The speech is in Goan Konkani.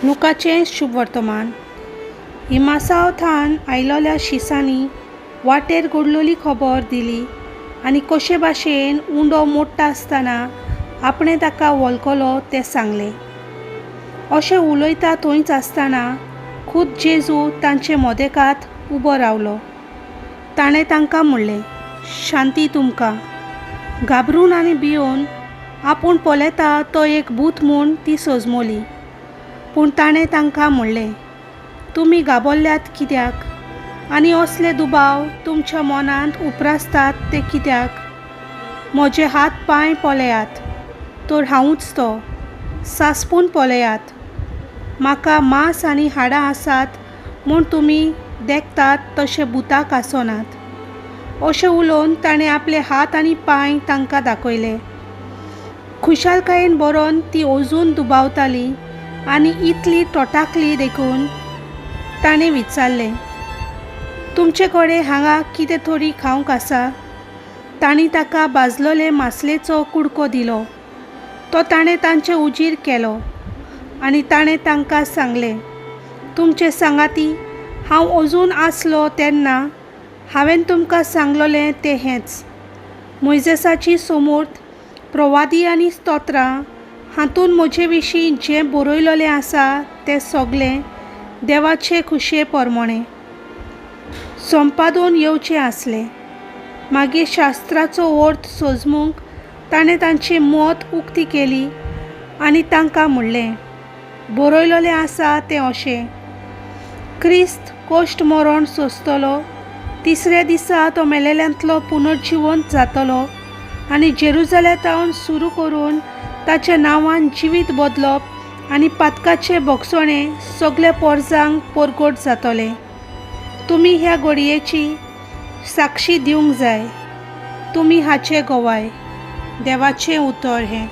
लुकाचें शुभवर्तमान. इमासावथान आयलोल्या शिसांनी वाटेर घडलोली खबर दिली आनी कशे भाशेन उंडो मोडटा आसतना आपणें ताका वळखलो तें सांगलें. अशें उलयता थंयच आसतना खूद जेजू तांचे मोदेकात उबो रावलो. ताणें तांकां म्हणलें, शांती तुमकां. घाबरून आनी भियोवन आपूण पळयता तो एक भूत म्हूण ती सजमोली. पूण ताणें तांकां म्हणलें, तुमी घाबरल्यात कित्याक आनी असले दुबाव तुमच्या मनांत उप्रासतात ते कित्याक? म्हजे हात पांय पळयात, तर हांवूच तो. सांसपून पळयात, म्हाका मांस आनी हाडां आसात म्हूण तुमी देखतात तशें भुताक आसनात. अशें उलोवन ताणें आपले हात आनी पांय तांकां दाखयले. खुशालकायेन बरोवन ती अजून दुबावताली आनी इतली तोटाकली देखून ताणें विचारलें, तुमचे कडेन हांगा कितें तरी खावंक आसा? तांणी ताका भाजलोले मासलेचो कुडको दिलो. तो ताणें तांचे उजीर केलो आनी ताणें तांकां सांगलें, तुमचे सांगाती हांव अजून आसलो तेन्ना हांवें तुमकां सांगलोलें तें हेंच. मोयजेसाची सोमूर्त, प्रवादी आनी स्तोत्रां हातूंत म्हजे विशीं जें बरयलोलें आसा तें सगलें देवाचे खुशये प्रमाणें संपादून येवचें आसलें. मागीर शास्त्राचो अर्थ सोजमूंक ताणें तांची मत उक्ती केली आनी तांकां म्हणलें, बरयलोलें आसा तें अशें, क्रिस्त कश्ट मरण सोंसतलो, तिसऱ्या दिसा तो मेलेल्यांतलो पुनर्जिवंत जातलो आनी जेरुजाल्यांतावन सुरू करून ताच्या नांवान जिवीत बदलप आनी पातकाचे भोगसणे सगल्या पोरजांक परगट जातलें. तुमी ह्या घडयेची साक्षी दिवंक जाय. तुमी हाचे गवाय. देवाचें उतर हें.